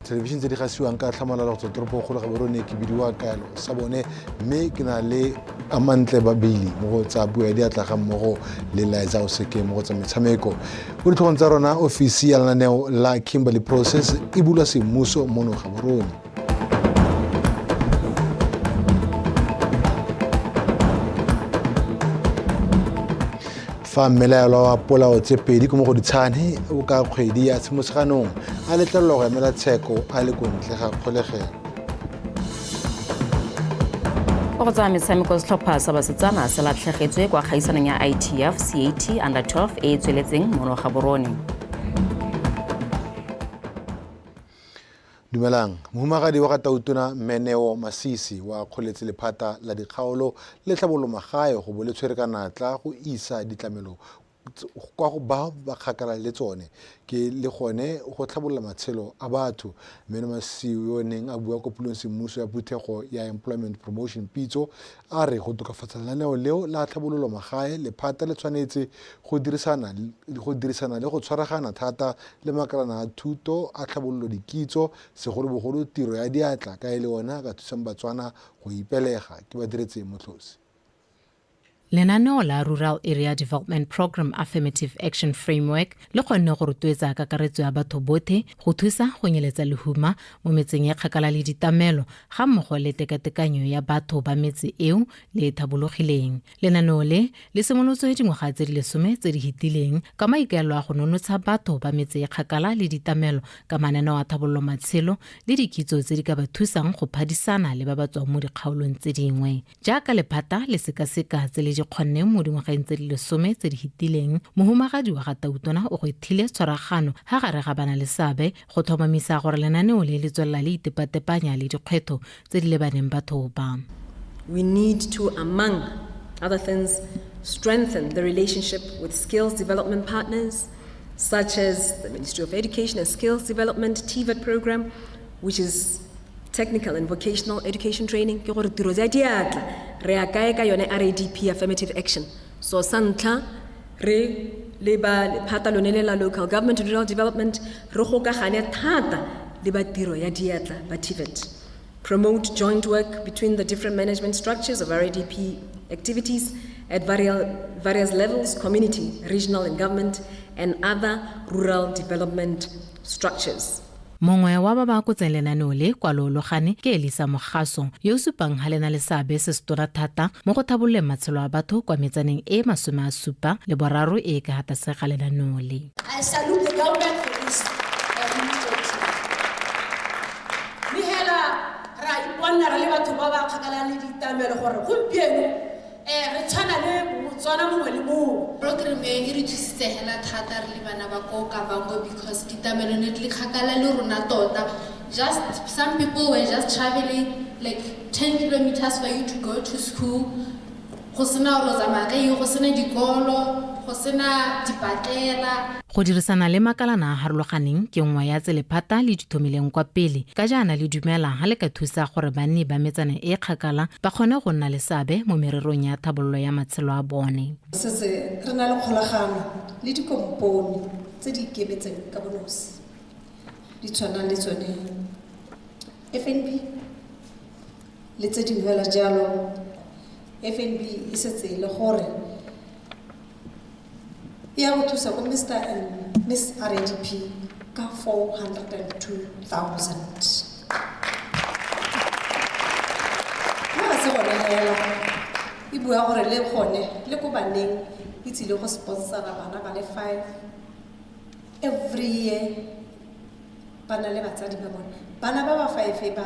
Thelebišene tse di gasiwang ka tlhamalalo go tswa toropong kgolo Gaborone. Ke bidiwa Kaelo sa bone, mme ke na le Amantle Babili mo go tsa puo ya diatla ga mmogo le Laetsa Oseke mo go tsa metshameko. Mo ditlhogong tsa rona, ofisi ya lenaneo la Kimberley Process e bulwa semmuso mono Gaborone. Fa mmelaelwa wa polao tse pedi ko Mogoditshane o ka kgwedi ya Tshimotsheganong a letlelelwa go emela tsheko a le ko ntle ga kgolegelo. Go tsaya metshameko, setlhopha sa basetsana se latlhegetswe kwa kgaisanong ya ITF CAT Under 12 e e tsweletseng mono Gaborone. Dumelang. Mohumagadi wa ga Tautona Meneo Masisi wa kgoletse lephata la dikgaolo le tlhabololo magae go bo le tshwere ka natla go isa ditlamelo kwa go ba ba kgakala le tsone ke le gone go tlhabolola matshelo a batho. Mme Masisi, yo neng a bua ko pulong semmuso ya phuthego ya Employment Promotion Pitso, a re go tokafatsa lenaneo leo la tlhabololo magae, lephata le tshwanetse go dirisana go dirisana le go tshwaragana thata le makalana a thuto a tlhabololo dikitso, segolobogolo tiro ya diatla, ka e le one a ka thusang Batswana go ipelega. Ke Badiretse Motlhosi. Lenaneo la Rural Area Development Programme Affirmative Action Framework le kgonne go rotloetsa kakaretso ya batho bothe go thusa go nyeletsa lehuma mo metseng e kgakala le ditamelo ga mmogo le tekatekanyo ya batho ba metse eo le e thabologileng. Lenaneo le le simolotswe dingwaga tse di lesome tse di hitileng ka maikaelelo a go nonotsha batho ba metse e kgakala le ditamelo ka mananeo a thabololo matshelo le dikitso tse di ka ba thusang go phadisana le ba ba tswang mo dikgaolong tse dingwe. Jaaka lephata le sekaseka tse le di kgonneng mo dingwageng tse di lesome tse di hitileng, mohumagadi wa ga Tautona o gwethile tshwaragano ha gare ga bana le seabe go tlhomamisa gore lenaneo le le tswelela le itepatepanya le dikgwetho tse di lebaneng batho ba. We need to, among other things, strengthen the relationship with skills development partners, such as the Ministry of Education and Skills Development TVET program, which is technical and vocational education training. Ke gore tiro tsa diatla re ya kae ka yone RADP affirmative action. So sa ntlha, re le ba lephata lone le la Local Government and Rural Development, re gokagane thata le ba tiro ya diatla ba TVET. Promote joint work between the different management structures of RADP activities at various levels, community, regional and government, and other rural development structures. Mongwe wa ba ba akotseng lenaneo le kwa Loologane ke Elisa Mogaso, yo o supang ha le na le seabe se setona thata mo go thabololeng matshelo a batho kwa metsaneng e 73 e e ka ha tlase ga lenaneo le. I salute the government for this initiative. Mme hela ra iponna re le batho ba ba kgakala le ditamelo gore gompieno re tshwana le Motswana mongwe le mongwe. Program e e re thusitse hela thata re le bana ba ko Kavango, because ditamelo ne di le kgakala le rona tota. Just some people were just traveling like 10 kilometers for you to go to school, go sena gore o tsamaya ka eng, go sena dikolo, go sena dipatela. Go dirisana le makalana a harologaneng ke nngwe ya tse lephata le di thomileng kwa pele, ka jaana le dumela ha le ka thusa gore banni ba metsana e kgakala ba kgone go nna le seabe mo mererong ya thabololo ya matshelo a bone. Setse re na le kgolagano le dikompone tse di ikemetseng ka bonosi di tshwana le tsone FNB le tse dingwe fela jalo. FNB e setse e le gore e ya go thusa ko Mr and Miss RADP ka 402,000. Mme ga se gone fela, e bua gore le gone le ko baneng e tsile go sponsora bana ba le 5 every year, ba na le batsadi ba bone. Bana ba ba 5 ba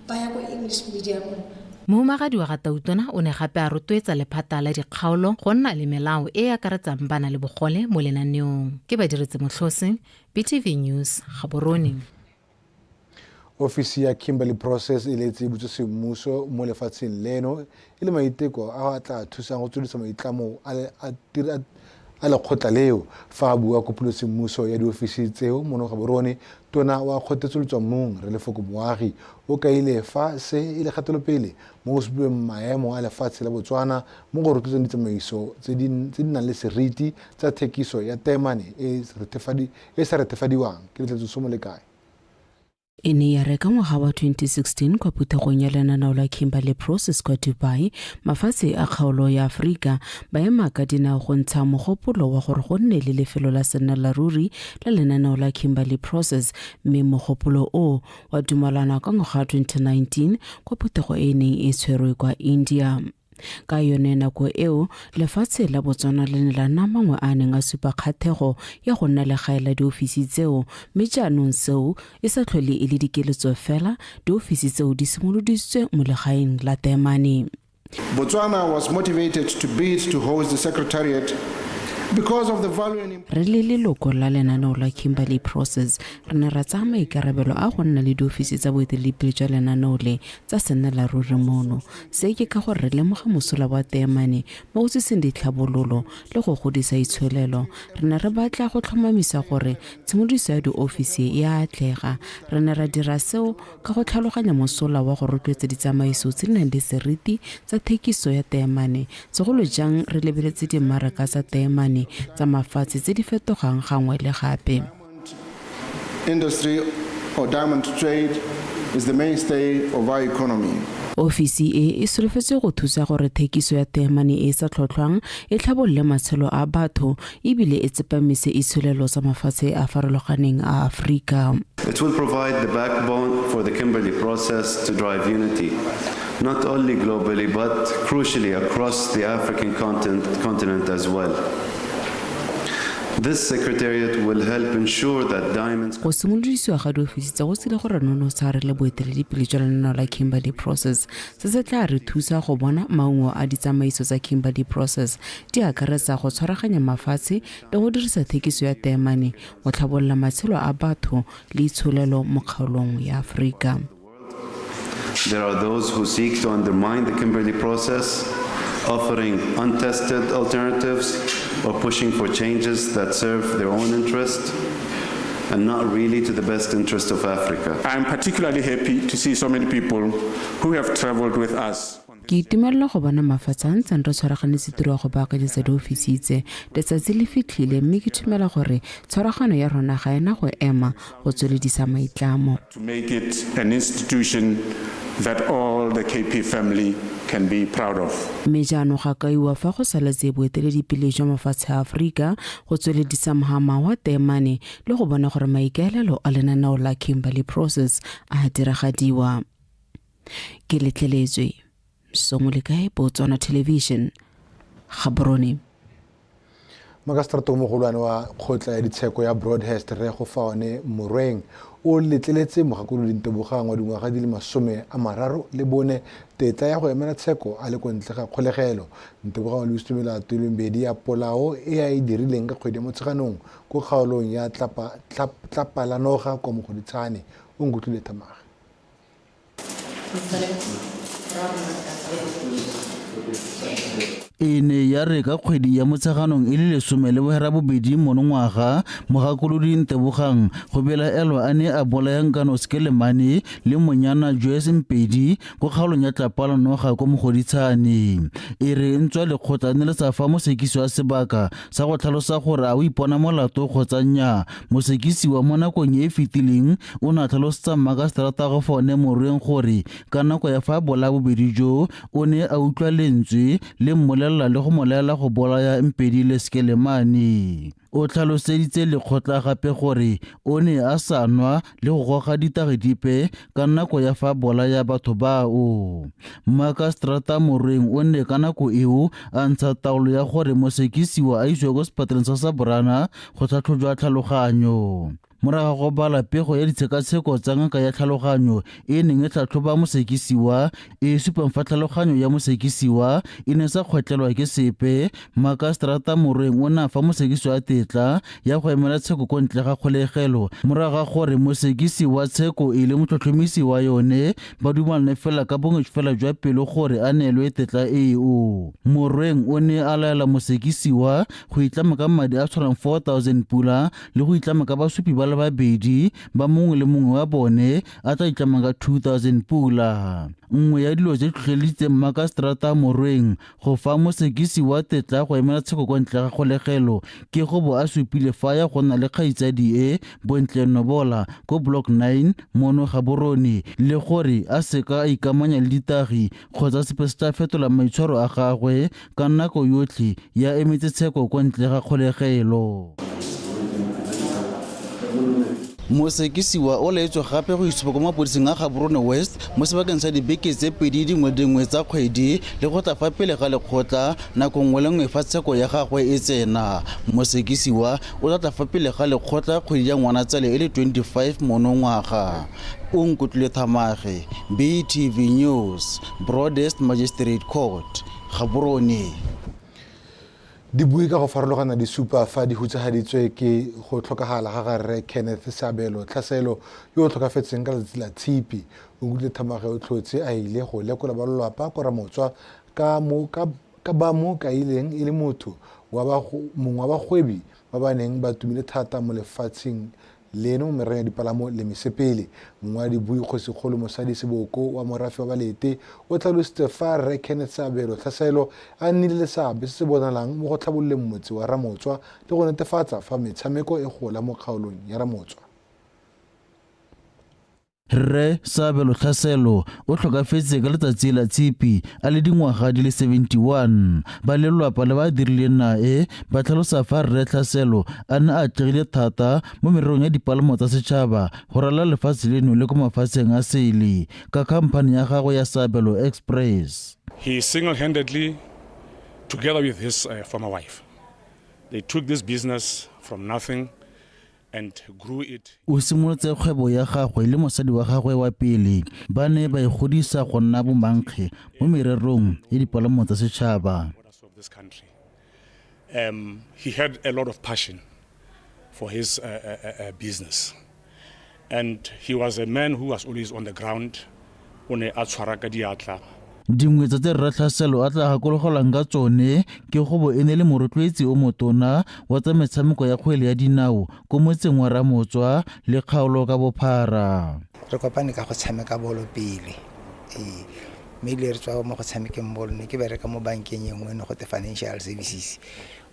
ba ya ko English medium. Mohumagadi wa ga Tautona o ne gape a rotloetsa lephata la dikgaolo go nna le melao e e akaretsang bana le bogole mo lenaneong. Ke Badiretse Motlhose, BTV News, Gaborone. Ofisi ya Kimberley Process e letse e butswe semmuso mo lefatsheng leno e le maiteko a a tla thusang go tsweledisa maitlamo a lekgotla leo. Fa a bua ko pulo semmuso ya diofisi tseo mono Gaborone, tona wa kgothetsoletswammung Rre Lefoko Moagi o kaile fa se e le kgatelopele mo go supiweng maemo a lefatshe la Botswana mo go rotloetseng ditsamaiso tse di nang le seriti tsa thekiso ya teemane e e sa rethefadiwang. Ke Letletso Somolekae. E ne ya re ka ngwaga wa 2016 kwa phuthegong ya lenaneo la Kimberley Process kwa Dubai, mafatshe a kgaolo ya Aforika ba ema ka dinao go ntsha mogopolo wa gore go nne le lefelo la sennelaruri la lenaneo la Kimberley Process, mme mogopolo o wa dumalana ka ngwaga wa 2019 kwa phuthego e e neng e tshwerwe kwa India. Ka yone nako eo, lefatshe la Botswana le ne la nna mangwe a a neng a supa kgathego ya go nna legae la diofisi tseo, mme jaanong seo e sa tlhole e le dikeletso fela, diofisi tseo di simolodisitswe mo legaeng la Teemane. Botswana was motivated to bid to host the Secretariat because of the value and Re le leloko la lenaneo la Kimberley Process, re ne ra tsaya maikarabelo a go nna le diofisi tsa boeteledipele jwa lenaneo le tsa sennelaruri mono. Se ke ka gore re lemoga mosola wa teemane mo go tsiseng ditlhabololo le go godisa itsholelo. Re ne re batla go tlhomamisa gore tshimolodiso ya diofisi e a atlega. Re ne ra dira seo ka go tlhaloganya mosola wa go rotloetsa ditsamaiso tse di nang le seriti tsa thekiso ya teemane, segolo jang re lebeletse dimmaraka tsa teemane tsa mafatshe tse di fetogang gangwe le gape. Industry or diamond trade is the mainstay of our economy. Ofisi e e solofetswe go thusa gore thekiso ya teemane e e sa tlhotlhwang e tlhabolole matshelo a batho ebile e tsepamise itsholelo tsa mafatshe a farologaneng a Aforika. It will provide the backbone for the Kimberley Process to drive unity, not only globally but crucially across the African continent as well. This secretariat will help ensure that diamonds Go simolodisiwa ga diofisi tsa go tsile go re nonotsha re le boeteledipele jwa lenaneo la Kimberley Process. Se se tla re thusa go bona maungo a ditsamaiso tsa Kimberley Process di akaretsa go tshwaraganya mafatshe le go dirisa thekiso ya teemane go tlhabolola matshelo a batho le itsholelo mo kgaolong ya Aforika. There are those who seek to undermine the Kimberley Process, offering untested alternatives or pushing for changes that serve their own interest and not really to the best interest of Africa. I'm particularly happy to see so many people who have traveled with us. Ke itumelela go bona mafatshe a ntseng re tshwaraganetse tiro ya go baakanyetsa diofisi tse. Letsatsi le fitlhile mme ke thumela gore tshwaragano ya rona ga ena go ema go tsweledisa maitlamo. To make it an institution that all the KP family can be proud of. Mme jaanong ga kaiwa fa go saletse boeteledipele jwa mafatshe a Aforika go tsweledisa mohama wa teemane le go bona gore maikaelelo a lenaneo la Kimberley Process a diragadiwa. Ke letleletswe Songolekae, Botswana Television, Gaborone. Makaseterata o mogolwane wa kgotla ya ditsheko ya Broadhurst Rre Gofaone Morweng o letleletse mogakolodi Ntebogang wa dingwaga di le 34 tetla ya go emela tsheko a le ko ntle ga kgolegelo. Ntebogang o lebisitswe melato e le mebedi ya polao e a e dirileng ka kgwedi ya Motsheganong ko kgaolong ya Tlapalanoga kwa Mogoditshane. O nkutlwile Thamaga. E ne ya re ka kgwedi ya Motsheganong e le 18 monongwaga, mogakolodi Ntebogang go belaelwa a ne a bolaya Nkano Skelemane le monyana Joyce Mpedi ko kgaolong ya Tlapalanoga ko Mogoditshane. E re ntswa lekgotla ne le sa fa mosekisi wa sebaka sa go tlhalosa gore a o ipona molato kgotsa nnyaa, mosekisiwa mo nakong e e fetileng o ne a tlhalosetsa mmakaseterata Gofaone Morweng gore ka nako ya fa bolaya bobedi jo o ne a utlwa lentswe le mmolelela le go mo laela go bolaya Mpedi le Skelemane. O tlhaloseditse lekgotla gape gore o ne a sa nwa le go goga ditagi dipe ka nako ya fa bolaya batho bao. Mmakaseterata Morweng o ne ka nako eo a ntsha taolo ya gore mosekisiwa a isiwe ko sepetleleng sa Saborana go tlhatlhojwa tlhaloganyo. Morago go bala pego ya ditshekatsheko tsa ngaka ya tlhaloganyo e neng e tlhatlhoba mosekisiwa e supang fa tlhaloganyo ya mosekisiwa e ne sa kgwetlelwa ke sepe, mmakaseterata Morweng o ne a fa mosekisiwa tetla ya go emela tsheko ko ntle ga kgolegelo morago ga gore mosekisi wa tsheko e le motlhotlhomisi wa yone ba dumalane fela ka bongwe fela jwa pelo gore a neelwe tetla eo. Morweng o ne a laela mosekisiwa go itlama ka madi a tshwarang 4000 pula le go itlama ka basupi ba ba le babedi ba mongwe le mongwe wa bone a tla itlamang ka 2000 pula. Nngwe ya dilo tse tlhotlheleditseng Makaseterata Morweng go fa mosekisi wa tetla go emela tsheko kwa ntle ga kgolegelo ke go bo a supile fa ya go nna le kgaitsadi e Bontle Nobola ko Block 9 mono Gaborone le gore a seka a ikamanya le ditagi kgotsa sepe se tla fetola maitshwaro a gagwe ka nako yotlhe ya emetse tsheko kwa ntle ga kgolegelo. Mosekisiwa o laetswe gape go itshupa kwa mapodising a Gaborone West mo sebakeng sa dibeke tse pedi dingwe dingwe tsa kgwedi le go tla fa pele ga lekgotla nako nngwe le nngwe fa tsheko ya gagwe e tsena. Mosekisiwa o tla tla fa pele ga lekgotla kgwedi ya Ngwanatsele e le 25 monongwaga. Onkutlwile Thamage, BTV News, Broadest Magistrate Court, Gaborone. Dibui ka go farologana di supa fa di hutsahaditswe ke go tlhokagala ga ga Rre Kenneth Seabelo Tlhaselo yo o tlhokafetseng ka letsatsi la Tshipi. Onkutlwile Thamage o tlhotse a ile go lekola ba lolwapa kwa Ramotswa ka mo ka ka ba mo kaileng e le motho wa ba mongwe wa bagwebi ba ba neng ba tumile thata mo lefatsheng leno mo mererong ya dipalamo le mesepele. Mongwe wa dibui Kgosikgolo Mosadi Seboko wa morafe wa Balete o tlhalositse fa Rre Kenneth Seabelo Tlhaselo a nnile le seabe se se bonalang mo go tlhabololeng motse wa Ramotswa le go netefatsa fa metshameko e gola mo kgaolong ya Ramotswa. Rre Seabelo Tlhaselo o tlhokafetse ka letsatsi la Tshipi a le dingwaga di le 71. Ba lelwapa le ba dirileng nae ba tlhalosa fa Rre Tlhaselo a ne a atlegile thata mo mererong ya dipalamo tsa setšhaba go ralala lefatshe leno le kwa mafatsheng a sele ka khamphane ya gagwe ya Seabelo Express. He single-handedly, together with his former wife, they took this business from nothing and grew it. O simolotse kgwebo ya gagwe le mosadi wa gagwe wa pele. Ba ne ba e godisa go nna bomankge mo mererong ya dipalamo tsa setšhaba. Of this country. He had a lot of passion for his business. And he was a man who was always on the ground. O ne a tshwara ka diatla. Dingwe tsa tse Rre Tlhaselo a tla gakologelwang ka tsone ke go bo e ne le morotloetsi o motona wa tsa metshameko ya kgwele ya dinao ko motseng wa Ramotswa le kgaolo ka bophara. Re kopane ka go tshameka bolo pele. Ee, mme ile re tswa mo go tshamekeng bolo, ne ke bereka mo bankeng e nngwe ne gote Financial Services.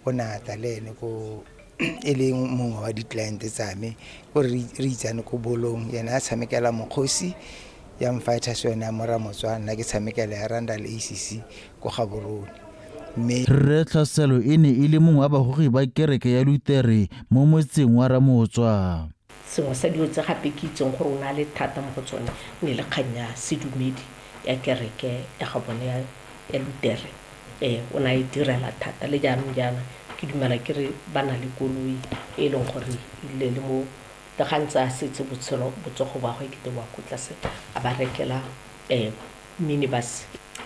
O ne a tla le ene ko e le mongwe wa di-client tsa me, ko re itsane ko bolong, yena a tshamekela Mokgosi Young Fighters yone ya mo Ramotswa, nna ke tshamekela ya Randall ACC ko Gaborone. Mme Rre Tlhaselo e ne e le mongwe wa bagogi ba kereke ya Lutere mo motseng wa Ramotswa. Sengwe sa dilo tse gape ke itseng gore o ne a le thata mo go tsone e ne le kgang ya sedumedi ya kereke ya ga bone ya Lutere. O ne a e direla thata le jaanong jaana ke dumela ke re ba na le koloi e leng gore e ile le mo le ga ntse a setse botshelo botsogo ba gagwe kete wa ko tlase a ba rekela minibus.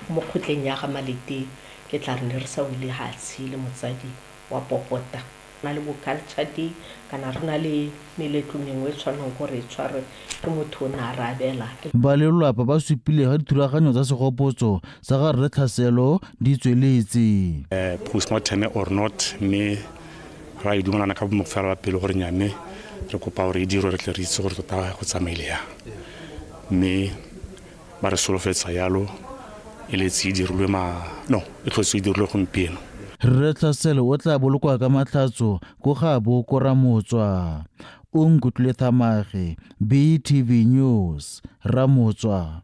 Mo kgotleng ya ga Malete ke tla re ne re sa wele hatshe le motsadi wa popota. Na le bo culture day kana re na le meletlo mengwe e tshwanang gore e tshwarwe ke motho o ne a rabela. Ba lelwapa ba supile ga dithulaganyo tsa segopotso sa ga Rre Tlhaselo di tsweletse. Postmortem or not, mme ra e dumelana ka bomofela ba pele gore nyame re kopa gore e dirwe re tle re itse gore tota go tsamaile yang. Mme ba re solofetsa yalo e letse e dirilwe ma no e tlhotse e dirilwe gompieno. Rre Tlhaselo o tla bolokwa ka matlhatso ko gaabo ko Ramotswa. Onkutlwile Thamage, BTV News, Ramotswa.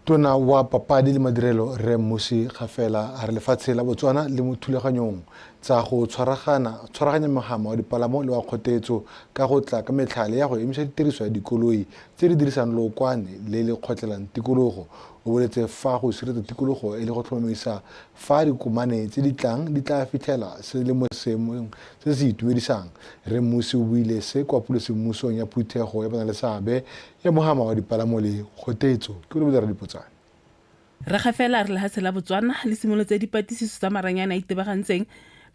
Tona wa papadi le madirelo Rre Mmusi Kgafela a re lefatshe la Botswana le mo thulaganyong tsa go tshwaraganya mogama wa dipalamo le wa kgotetso ka go tla ka metlhale ya go emisa tiriso ya dikoloi tse di dirisang lookwane le le kgotlelang tikologo. O boletse fa go sireletsa tikologo e le go tlhomamisa fa dikomane tse di tlang di tla fitlhela se le mo seemong se se itumedisang. Rre Mmusi o buile se kwa pulosemmusong ya phuthego ya banaleseabe ya mogama wa dipalamo le kgotetso. Ke o lebile Radipotsane. Rre Kgafela a re lehatshe la Botswana le simolotse dipatlisiso tsa maranyane a itebagantseng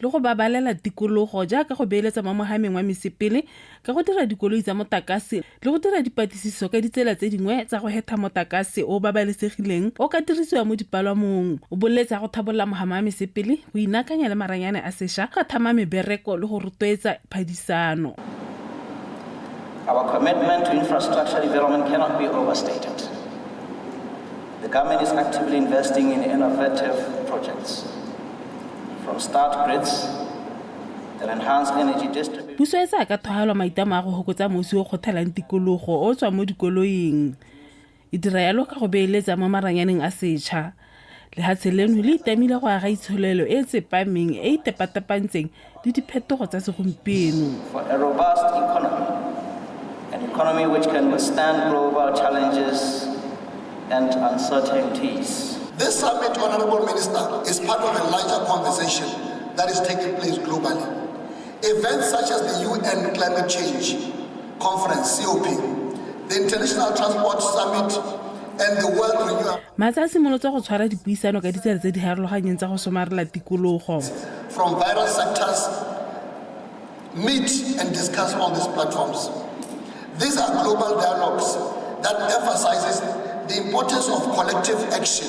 le go babalela tikologo jaaka go beeletsa mo mohameng wa mesepele ka go dira dikoloi tsa motakase le go dira dipatlisiso ka ditsela tse dingwe tsa go hetha motakase o babalesegileng o ka dirisiwa mo dipalwamong. O boletse go thabolola mohama wa mesepele, go inaakanya le maranyane a sešwa, go ka thama mebereko le go rotloetsa phadisano. Our commitment to infrastructure development cannot be overstated. The government is actively investing in innovative projects, from start grids that enhance energy distribution. Puso e tsaya ka thwahalo maitamo a go hokotsa mosi o kgothelang tikologo o tswang mo dikoloing. E dira yalo ka go beeletsa mo maranyaneng a setšha. Lehatshe leno le itamile go aga itsholelo e e tsepameng e e itepatepantseng le diphetogo tsa segompieno. For a robust economy, an economy which can withstand global challenges and uncertainties. This summit, Honorable Minister, is part of a larger conversation that is taking place globally. Events such as the UN Climate Change Conference, COP, the International Transport Summit, and the World Renewable Maatla a simolotse go tshwara dipuisano ka ditsela tse di harologanyeng tsa go somarela tikologo. From various sectors meet and discuss on these platforms. These are global dialogues that emphasizes the importance of collective action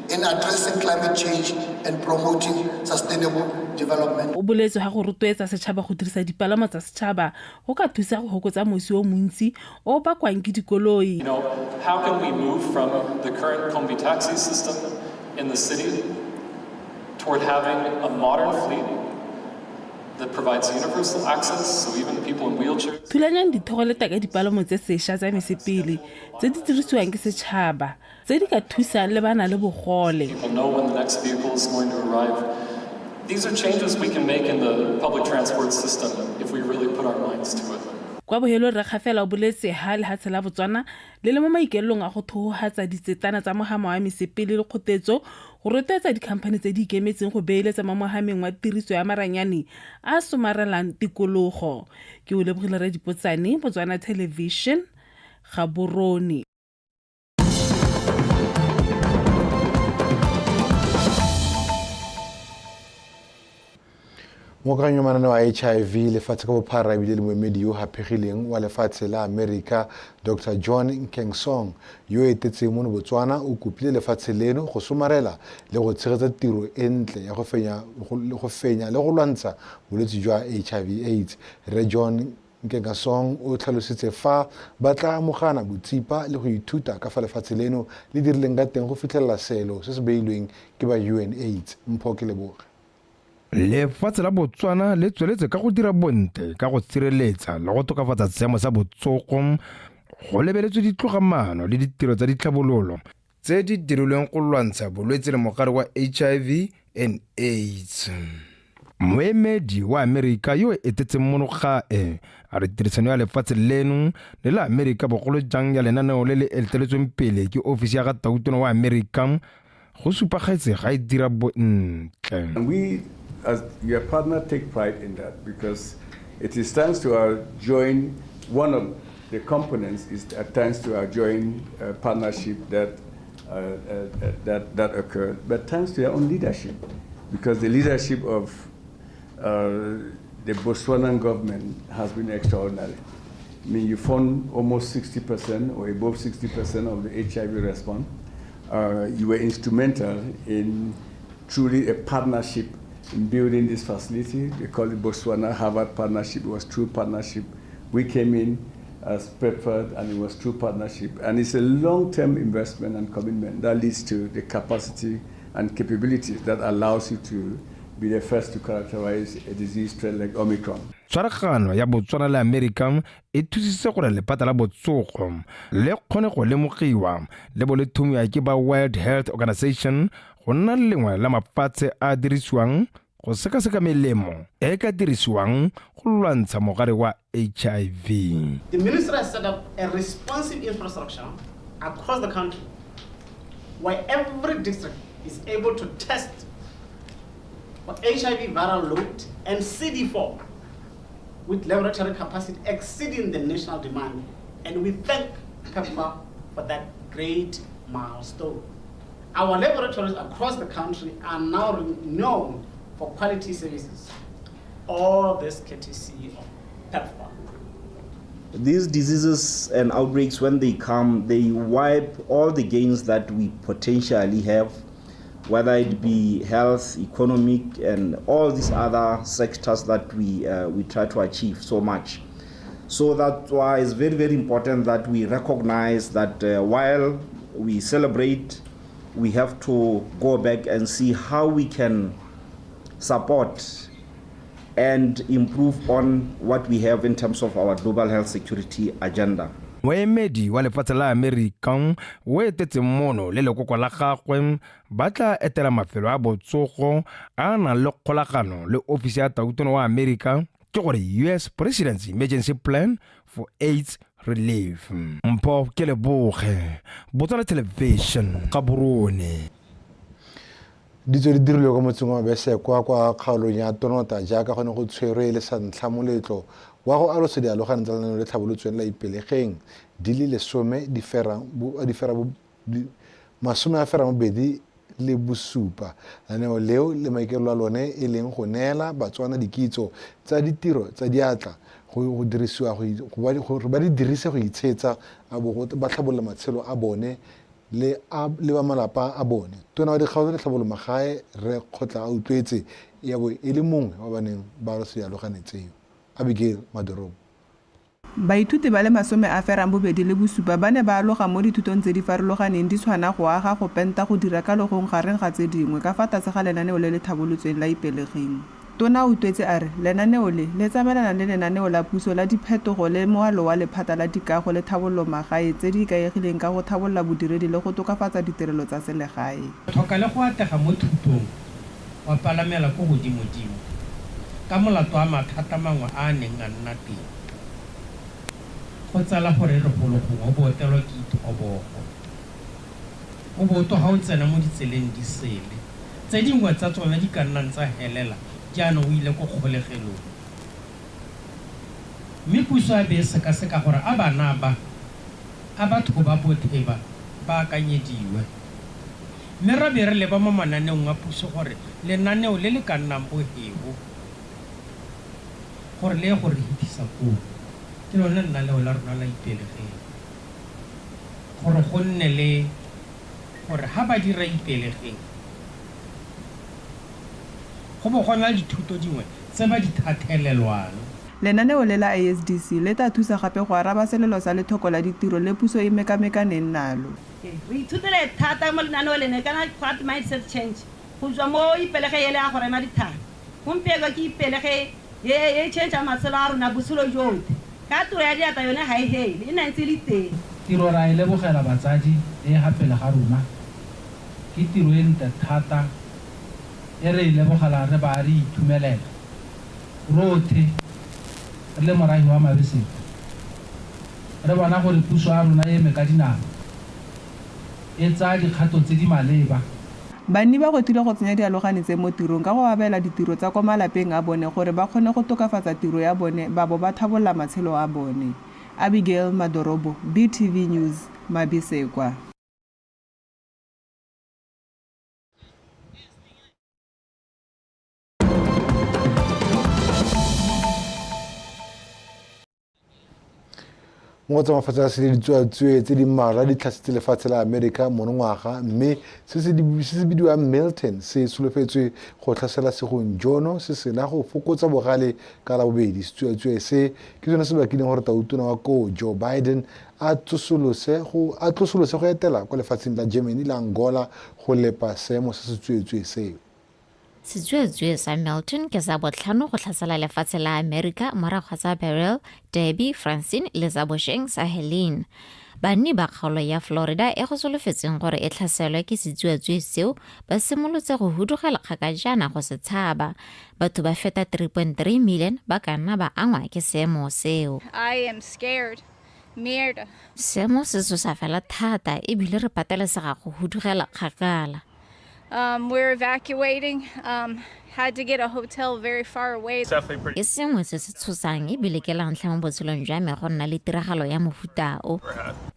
in addressing climate change and promoting sustainable development. O boletse ga go rotloetsa setšhaba go dirisa dipalamo tsa setšhaba go ka thusa go hokotsa mosi o montsi o o bakwang ke dikoloi. How can we move from the current combi taxi system in the city toward having a modern fleet that provides universal access, so even people in wheelchairs? Thulanyang dithogo le taka dipalamo tse sešwa tsa mesepele tse di dirisiwang ke setšhaba tse di ka thusang le bana le bogole. People know when the next vehicle is going to arrive. These are changes we can make in the public transport system if we really put our minds to it. Kwa bohelong Rre Kgafela o boletse ha lehatshe la Botswana le le mo maikaelelong a go thohohatsa ditsetana tsa mohama wa mesepele le kgotetso go rotloetsa dikhamphani tse di ikemetseng go beeletsa mo mohameng wa tiriso ya maranyane a a somarelang tikologo. Ke o lebogile Rre Dipotsane, Botswana Television, Gaborone. Mookakanyi wa mananeo a HIV lefatshe ka bophara ebile le moemedi yo haphegileng wa lefatshe la Amerika Dr. John Nkengasong yo etetseng mono Botswana o kopile lefatshe leno go somarela le go tshegetsa tiro e ntle ya go fenya le go lwantsha bolwetse jwa HIV AIDS. Rre John Nkengasong o tlhalositse fa ba tla amogana botsipa le go ithuta ka fa lefatshe leno le dirileng ka teng go fitlhelela seelo se se beilweng ke ba UNAIDS. Mpho ke leboge. Lefatshe la Botswana le tsweletse ka go dira bontle ka go sireletsa le go tokafatsa seemo sa botsogo go lebeletswe ditlogamaano le ditiro tsa ditlhabololo tse di dirilweng go lwantsha bolwetse le mogare wa HIV and AIDS. Moemedi wa Amerika yo o etetseng mono gae a re tirisano ya lefatshe leno le la Amerika bogolo jang ya lenaneo le le eteletsweng pele ke ofisi ya ga tautona wa Amerika go supagetse ga e dira bontle. And we, as your partner, take pride in that because it is thanks to our joint, one of the components is thanks to our joint partnership that that occurred, but thanks to your own leadership, because the leadership of the Botswanan government has been extraordinary. I mean, you fund almost 60% or above 60% of the HIV response. You were instrumental in truly a partnership in building this facility. They call it Botswana Harvard Partnership. It was true partnership. We came in as PEPFAR, and it was true partnership. And it's a long-term investment and commitment that leads to the capacity and capabilities that allows you to be the first to characterize a disease threat like Omicron. Tshwaragano ya Botswana le Amerika e thusitse gore lephata la botsogo le kgone go lemogiwa le bo le thomiwa ke ba World Health Organization go nna lengwe la mafatshe a dirisiwang go sekaseka melemo e ka dirisiwang go lwantsha mogare wa HIV. The ministry has set up a responsive infrastructure across the country where every district is able to test for HIV viral load and CD4 with laboratory capacity exceeding the national demand. And we thank PEPFAR for that great milestone. Our laboratories across the country are now known for quality services. All this courtesy of PEPFAR. These diseases and outbreaks, when they come, they wipe all the gains that we potentially have, whether it be health, economic, and all these other sectors that we try to achieve so much. So that's why it's very, very important that we recognize that while we celebrate, we have to go back and see how we can support and improve on what we have in terms of our global health security agenda. Moemedi wa lefatshe la Amerika o etetseng mono le lekoko la gagwe ba tla etela mafelo a botsogo a a nang le kgolagano le ofisi ya tautona wa Amerika, ke gore US President's Emergency Plan for AIDS Relief. Mpho ke leboge, Botswana Television, Gaborone. Ditso di dirilwe kwa motseng wa Besekwa kwa kgaolong ya Tonota jaaka go ne go tshwerwe le sa ntlha moletlo wa go alosa dialogane tsa lenaneo le tlhabolotsweng la Ipelegeng di le lesome di ferang bo, di fera bo, di, masome a ferang bobedi le bosupa. Lenaneo leo le maikaelelo a lone e leng go neela Batswana dikitso tsa ditiro tsa diatla go dirisiwa go, go ba, gore ba di dirise go itshetsa a bo go ba tlhabolola matshelo a bone le a le ba malapa a bone. Tona wa dikgaolo le tlhabololo magae Rre Kgotla a Utlwetse ya bo e le mongwe wa ba neng ba alosa dialogane tseo. Abigail Madorobo. Baithuti ba le 87 ba ne ba aloga mo dithutong tse di farologaneng di tshwana go aga, go penta, go dira ka logong gareng ga tse dingwe ka fa tlase ga lenaneo le le tlhabolotsweng la Ipelegeng. Tona Utlwetse a re lenaneo le le tsamaelana le lenaneo la puso la diphetogo le moalo wa lephata la dikago le tlhabololo magae tse di ikaegileng ka go tlhabolola bodiredi le go tokafatsa ditirelo tsa selegae. Tlhoka le go atlega mo thutong wa palamela ko godimodimo ka molato wa mathata mangwe a a neng a nna teng. Go tsala gore re golo gongwe o bo otelwa ke ithobogo. O bo o toga o tsena mo ditseleng di sele, tse dingwe tsa tsona di ka nnang tsa helela jaanong o ile ko kgolegelong. Mme puso a be e sekaseka gore a bana ba, a batho ba bothe ba, ba akanyediwe. Mme ra be re leba mo mananeong a puso gore lenaneo le le ka nnang bohebo gore le ye go re hitisa koo, ke lone lenaneo la rona la Ipelegeng. Gore go nne le gore ha ba dira Ipelegeng, go bo go na le dithuto dingwe tse ba di thathelelwang. Lenaneo le la ISDC le tla thusa gape go araba selelo sa lethoko la ditiro le puso e mekamekaneng nalo. Re ithutile thata mo lenaneo lene kana what mindset change go tswa mo Ipelege ele ya go rema dithaba. Gompieno ke Ipelege e e change matshelo a rona botshelo jotlhe. Ka tiro ya diatla yone ga e hele, e nna ntse e le teng. Tiro ra e lebogela batsadi e ga pele ga rona. Ke tiro e ntle thata e re e lebogela re ba re itumelela. Rothe re le morahi wa Mabesekwa. Re bona gore puso ya rona e eme ka dinao, e tsaya dikgato tse di maleba. Banni ba gwetlhile go tsenya dialogane tse mo tirong ka go abela ditiro tsa kwa malapeng a bone gore ba kgone go tokafatsa tiro ya bone ba bo ba tlhabolola matshelo a bone. Abigail Madorobo, BTV News, Mabesekwa. Mo tsa mafatshe a sele ditsuatsue tse di mmalwa di tlhasetse lefatshe la Amerika monongwaga, mme se se bidiwang Milton se solofetswe go tlhasela segong jono se sena go fokotsa bogale ka Labobedi. Setsuatsue se ke sone se bakileng gore tautona wa koo Joe Biden a tsosolose go etela kwa lefatsheng la Germany la Angola go lepa seemo sa setsuatsue seo. Setsuatsue sa Milton ke sa botlhano go tlhasela lefatshe la Amerika morago ga tsa Beryl, Debbie, Francine le tsa bošeng sa Helene. Banni ba kgaolo ya Florida e go solofetsweng gore e tlhaselwe ke setsuatsue seo ba simolotse go hudugela kgakajana go se tshaba. Batho ba feta 3.3 million ba ka nna ba angwa ke seemo seo. I am scared. Merda. Seemo se tshosa fela thata ebile re patelesega go hudugela kgakala. We're evacuating. had to get a hotel very far away. Ke sengwe se se tshosang ebile ke la ntlha mo botshelong jwa me go nna le tiragalo ya mofuta o.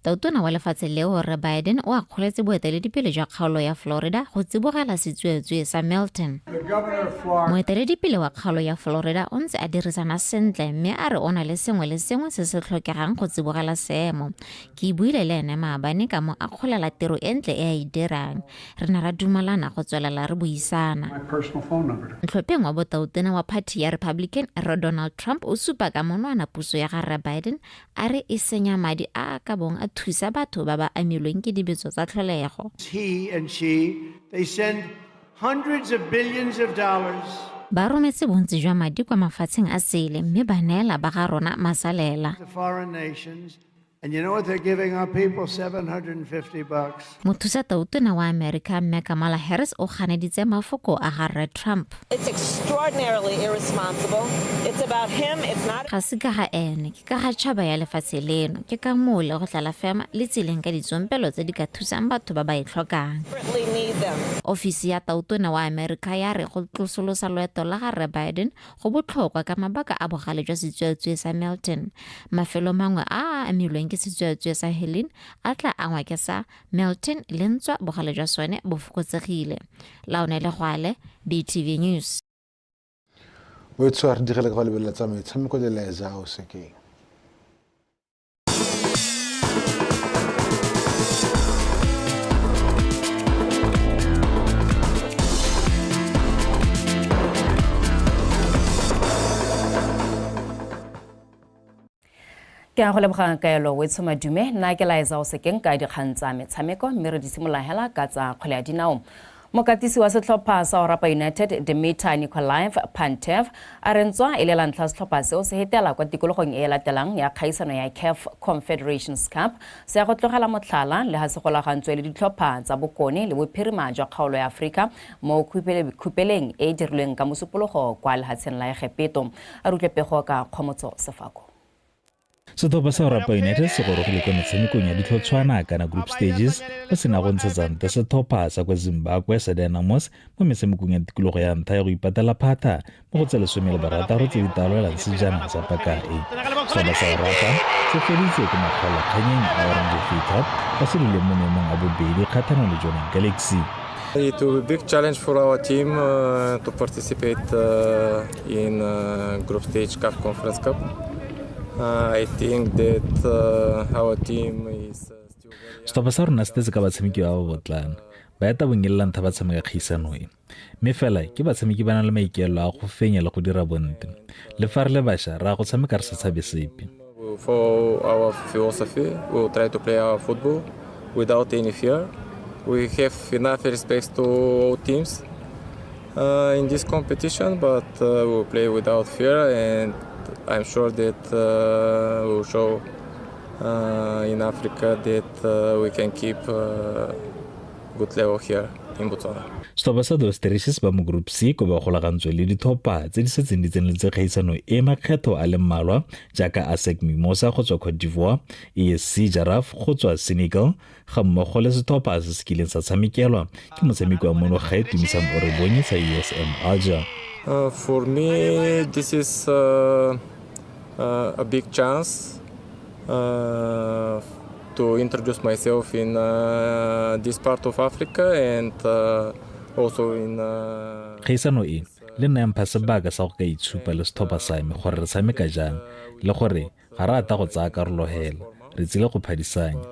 Tautona wa lefatshe leo Rre Biden o akgoletse boeteledipele jwa kgaolo ya Florida go tsibogela setsuatsue sa Milton. Moeteledipele wa kgaolo ya Florida o ntse a dirisana sentle mme a re o na le sengwe le sengwe se se tlhokegang go tsibogela seemo. Ke buile le ene maabane ka mo akgolela tiro e ntle e a e dirang. Re ne ra dumalana go tswelela re buisana. Ntlhopheng wa botautona wa phathi ya Republican Rre Donald Trump o supa ka monwana puso ya ga Rre Biden a re e senya madi a a ka bong a thusa batho ba ba amilweng ke dibetso tsa tlholego. He and she, they send hundreds of billions of dollars. Ba rometse bontsi jwa madi kwa mafatsheng a sele mme ba neela ba ga rona masalela. To foreign nations. And you know what they're giving our people? $750. Mothusa tautona wa Amerika Mme Kamala Harris o ganeditse mafoko a ga Rre Trump. It's extraordinarily irresponsible. It's about him, it's not. Ga se ka ga ene, ke ka ga tšhaba ya lefatshe leno. Ke ka moo le go tla la fema le tseleng ka ditsompelo tse di ka thusang batho ba ba e tlhokang. Ofisi ya tautona wa Amerika ya re go tlosolosa loeto la ga Rre Biden go botlhokwa ka mabaka a bogale jwa setsuatsue sa Milton. Mafelo mangwe a a amilweng ke setsuatsue sa Helene a tla angwa ke sa Milton le ntswa bogale jwa sone bo fokotsegile. Laone Legwale, BTV News. Wetsho a re digele ka go lebelela tsa metshameko le Laeza o sekeng. Ke a go lebogang kaelo wetsho madume. Nna ke Laetsa o sekeng ka dikgang tsa metshameko, mme re di simolola hela ka tsa kgwele ya dinao. Mokatisi wa setlhopha sa Orapa United Dimitar Nikolaev Pantev a re ntswa e le la ntlha setlhopha seo se hetela kwa tikologong e e latelang ya kgaisano ya CAF Confederations Cup, se ya go tlogela motlhala le ha se golagantswe le ditlhopha tsa bokone le bophirima jwa kgaolo ya Aforika mo khupeleng e e dirilweng ka Mosupologo kwa lehatsheng la Egepeto. A re utlwe pego ka Kgomotso Sefako. Setlhopha sa Orapa United se gorogile kwa metshamekong ya ditlhotshwana kana group stages go sena go ntshetsa nte setlhopha sa kwa Zimbabwe sa Dynamos mo metshamekong ya tikologo ya ntlha ya go ipatela phatha mo go tse 16 tse di taololang sejana sa paka e. Setlhopha sa Orapa se feditse ko makgaolakganyeng a Orange Free Cup ba se duleng mo maemong a bobedi kgathanong le Jwaneng Galaxy. It will be a big challenge for our team to participate in group stage CAF Conference Cup. I think that our team is still very Setlhopha sa rona se tletse ka batshameki ba ba botlana. Ba eta bonyelela ntlha ba tshameka kgaisano e. Mme fela ke batshameki ba na le maikaelelo a go fenya le go dira bontle. Le fa re le bašwa, re ya go tshameka re sa tshabe sepe. For our philosophy, we will try to play our football without any fear. We have enough respect to all teams in this competition, but we will play without fear, and I'm sure that we will show in Africa that we can keep good level here in Botswana. Setlhopha sa Dos Terraces ba mo Group C ko ba golagantswe le ditlhopha tse di setseng di tseneletse kgaisano e makgetho a le mmalwa jaaka ASEC Mimosa go tswa Cote d'Ivoire, ESC Jaraaf go tswa Senegal, ga mmogo le setlhopha se se kileng sa tshamekelwa ke motshameki wa mono gae Tumisang Orebonye sa USM Alger. For me, this is a big chance to introduce myself in this part of Africa and also in Kgaisano e le nna mpha sebaka sa go ka itshupa le setlhopha sa me gore re tshameka jang le gore ga re ata go tsaya karolo hela, re tsile go phadisanya.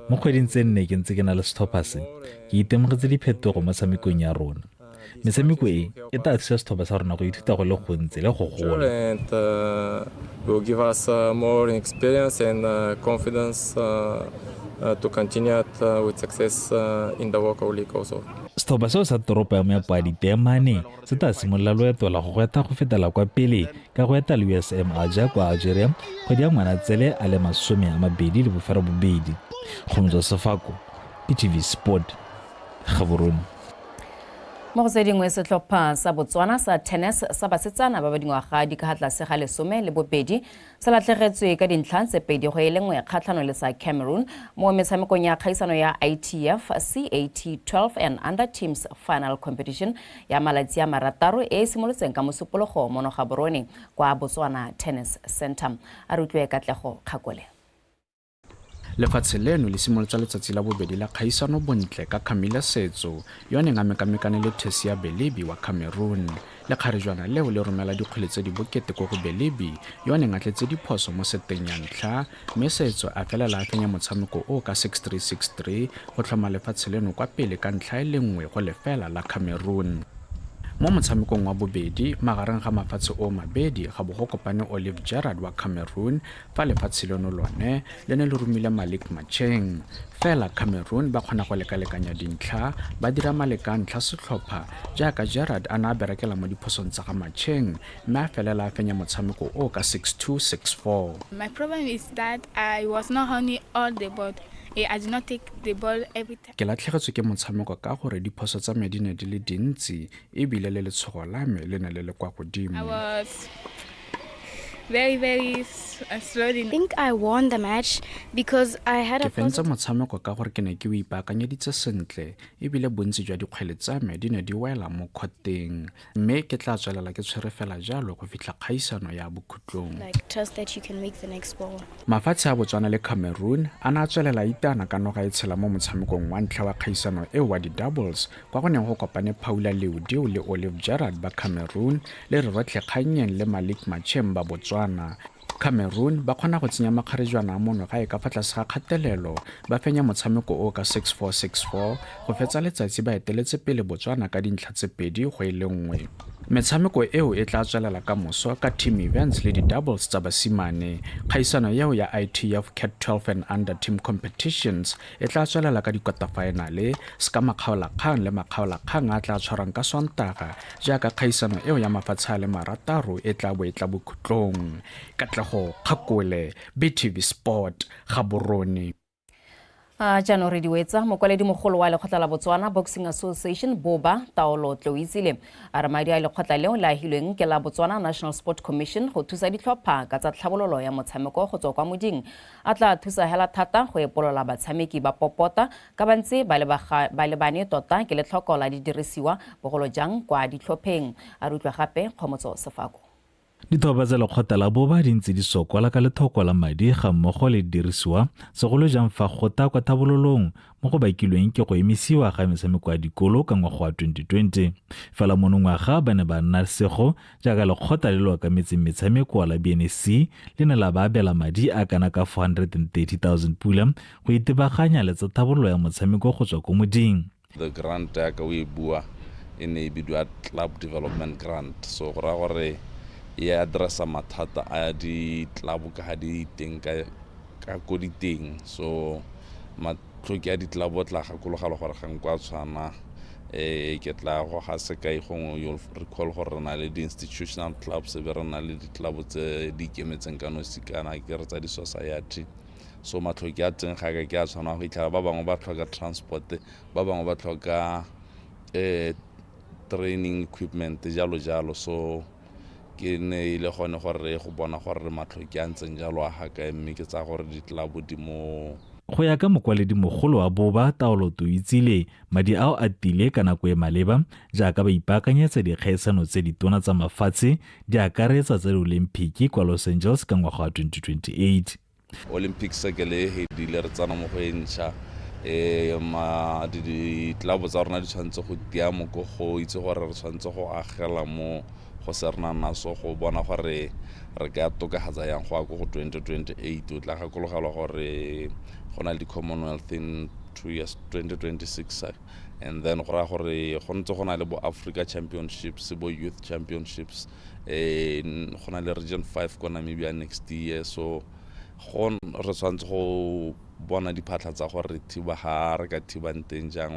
Mo kgweding tse nne ke ntse ke na le setlhopha se, ke itemogetse diphetogo mo tshamekong ya rona. Metshameko e e tla thusa setlhopha sa rona go ithuta go le gontsi le go gola. And will give us more experience and confidence to continue with success in the local league also. Setlhopha seo sa toropo ya moepo wa Diteemane se tla simolola loeto la go gwetha go fetela kwa pele ka go etela USM Alger kwa Algeria kgwedi ya Ngwanatsele a le 28. Kgomotso Sefako, BTV Sport, Gaborone. Mo go tse dingwe, setlhopha sa Botswana sa tennis sa basetsana ba ba dingwaga di ka ga tlase ga 12 se latlhegetswe ka dintlha tse 2-1 kgatlhanong le sa Cameroon mo metshamekong ya kgaisano ya ITF CAT 12 and Under Teams Final Competition ya malatsi a marataro e e simolotseng ka Mosupologo mono Gaborone kwa Botswana Tennis Center. A re utlwe Katlego Kgakole. Lefatshe leno le simolotsa letsatsi la bobedi la kgaisano bontle ka Camilla Setso yo a neng a mekamekane le Tessia Belibi wa Cameroon. Lekgarejwana leo le romela dikgwele tse di bokete ko go Belibi yo a neng a tletse diphoso mo seteng ya ntlha, mme Setso a felela a fenya motshameko oo ka 6-3, 6-3 go tlhoma lefatshe leno kwa pele ka ntlha e le 1-0 la Cameroon. Mo motshamekong wa bobedi magareng ga mafatshe oo mabedi ga bo go kopane Olive Gerrard wa Cameroon fa lefatshe leno lone le ne le romile Malik Macheng. Fela Cameroon ba kgona go lekalekanya dintlha, ba dira maleka a ntlha setlhopha jaaka Gerrard a ne a berekela mo diphosong tsa ga Macheng mme a felela a fenya motshameko oo ka 6-2, 6-4. My problem is that I was not holding all the ball. I did not take the ball every time. Ke latlhegetswe ke motshameko ka gore diphoso tsa me di ne di le dintsi e bile le letshogo la me le ne le le kwa godimo. I was very, very slowly. I think I won the match because I had a Ke fentse motshameko ka gore ke ne ke o ipaakanyeditse sentle e bile bontsi jwa dikgwele tsa me di ne di wela mo khoteng, mme ke tla tswelela ke tshwere fela jalo go fitlha kgaisano ya bokhutlong. Like, trust that you can make the next ball. Mafatshe a Botswana le Cameroon a ne a tswelela a itaana ka noga e tshela mo motshamekong wa ntlha wa kgaisano eo wa di-doubles kwa go neng go kopane Paula Leodeo le Olive Gerrard ba Cameroon le Rerotle Kgannyeng le Malik Machem ba Botswana. Cameroon ba kgona go tsenya makgarejwana a mono gae ka fa tlase ga kgatelelo, ba fenya motshameko o ka 6-4, 6-4 go fetsa letsatsi ba eteletse pele Botswana ka dintlha tse 2-1. Metshameko eo e tla tswelela ka moso ka team events le di-doubles tsa basimane. Kgaisano eo ya ITF Cat 12 and Under Team Competitions e tla tswelela ka dikota-faenale, seka makgaolakgang le makgaolakgang a tla tshwarwang ka Sontaga jaaka kgaisano eo ya mafatshe a le marataro e tla bo e tla bokhutlong. Katlego Kgakole, BTV Sport, Gaborone. A jaanong re diwetsa mokwaledi mogolo wa lekgotla la Botswana Boxing Association Boba Taolo Tloitsile a re madi a lekgotla leo le ahilweng ke la Botswana National Sport Commission go thusa ditlhopha ka tsa tlhabololo ya motshameko go tswa kwa moding a tla thusa hela thata go epolola batshameki ba popota ka ba ntse ba lebane tota ke letlhoko la didirisiwa bogolo jang kwa ditlhopheng. A re utlwa gape Kgomotso Sefako. Dithoba tsa lekgotla la Boba di ntse di sokola ka lethoko la madi ga mmogo le didirisiwa, segolo jang fa go ta kwa thabololong mo go bakilweng ke go emisiwa ga metshameko ya dikolo ka ngwaga wa 2020. Fela monongwaga ba ne ba nna sego jaaka lekgotla le le okametseng metshameko la BNSC le ne la ba abela madi a kana ka 430,000 pula go itebaganya le tsa thabololo ya motshameko go tswa ko moding. The grant yaka o e bua e ne e bidiwa Club Development Grant, so go raya gore e addressa mathata a di-club ka ga di teng ka ko diteng. So matlhoki a di-club o tla gakologelwa gore ga nko a tshwana. Ke tla go ga sekai gongwe you'll recall gore re na le di-institutional clubs e be re na le di-club tse di ikemetseng ka nosi kana ke re tsa di-society. So matlhoki a teng ga ka ke a tshwana go itlhela ba bangwe ba tlhoka transport, ba bangwe ba tlhoka training equipment jalo jalo. So ke ne e le gone gore re go bona gore matlhoki a ntseng jalo a ga kae, mme ke tsaya gore di-club di mo. Go ya ka mokwaledi mogolo wa Boba Taolo Toitsile, madi ao a tile ka nako e maleba jaaka ba ipaakanyetsa dikgaisano tse ditona tsa mafatshe di akaretsa tsa di-Olympic kwa Los Angeles ka ngwaga wa 2028. Olympic circle e hedile re tsena mo go e ntšha, ma di-club tsa rona di tshwanetse go tia moko go itse gore re tshwanetse go agela mo go se re nang naso go bona gore re ka tokafatsa yang go ya ko go 2028. O tla gakologelwa gore go na le di-Commonwealth in 2 years, 2026, and then go raya gore go ntse go na le bo Africa Championships, bo Youth Championships, go na le Region 5 ko Namibia next year. So go re tshwanetse go bona diphatlha tsa gore re thiba ga re ka thibang teng jang,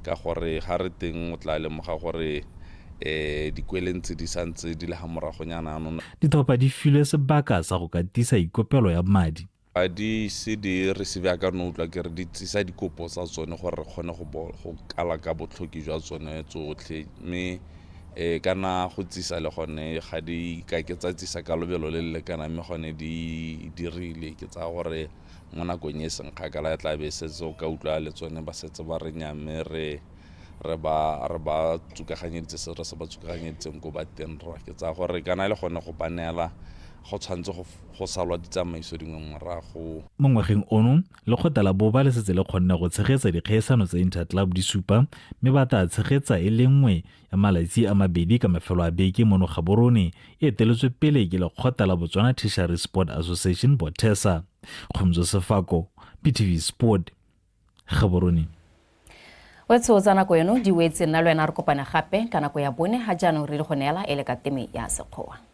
ka gore ga re teng o tla lemoga gore dikweleng tse di santse di le ga moragonyana anong. Ditlhopha di filwe sebaka sa go ka tisa ikopelo ya madi. Ga di se di receive ka no utlwa ke re di tsisa dikopo tsa tsone gore re kgone go kala ka botlhoki jwa tsone tsotlhe, mme kana go tsisa le gone ga di ka ke tsa tsisa ka lobelo le le lekanang, mme gone di dirile. Ke tsaya gore mo nakong e seng kgakala ya tla be setse o ka utlwa le tsone ba setse ba re nya, mme re ba tsukaganyeditse se re se ba tsukaganyeditseng ko ba teng rra. Ke tsaya gore kana le gone go ba neela go tshwanetse go salwa ditsamaiso dingwe morago. Mo ngwageng ono, lekgotla la BOBA le setse le kgonne go tshegetsa dikgaisano tsa Interclub di supa, mme ba tla tshegetsa e le nngwe ya malatsi a mabedi ka mafelo a beke mono Gaborone, e eteletswe pele ke lekgotla la Botswana Tertiary Sport Association BOTESA. Kgomotso Sefako, BTV Sport, Gaborone. Wetsho tsa nako eno di wetse, nna le wena re kopane gape ka nako ya bone, ga jaanong re le go neela e le ka teme ya Sekgowa.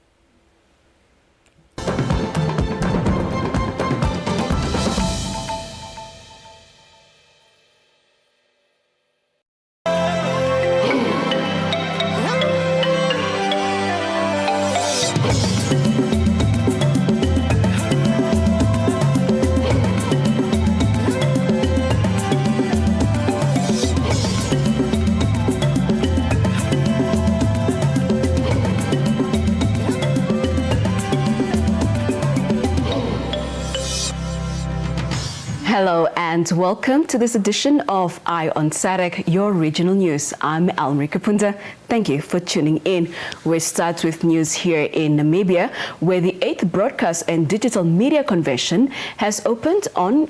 Hello and welcome to this edition of Eye on SADC, your regional news. I'm Almarie Kapunda. Thank you for tuning in. We start with news here in Namibia, where the 8th Broadcast and Digital Media Convention has opened on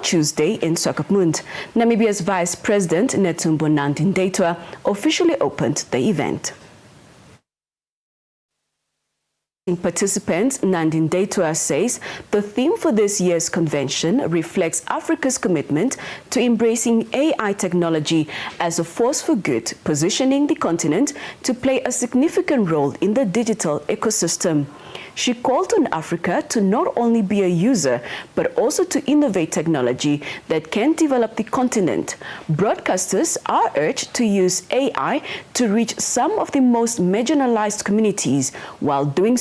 Tuesday in Swakopmund. Namibia's Vice President Netumbo Nandi-Ndaitwah officially opened the event. Participants, Nandi-Ndaitwah says the theme for this year's convention reflects Africa's commitment to embracing AI technology as a force for good, positioning the continent to play a significant role in the digital ecosystem. She called on Africa to not only be a user, but also to innovate technology that can develop the continent. Broadcasters are urged to use AI to reach some of the most marginalized communities while doing so.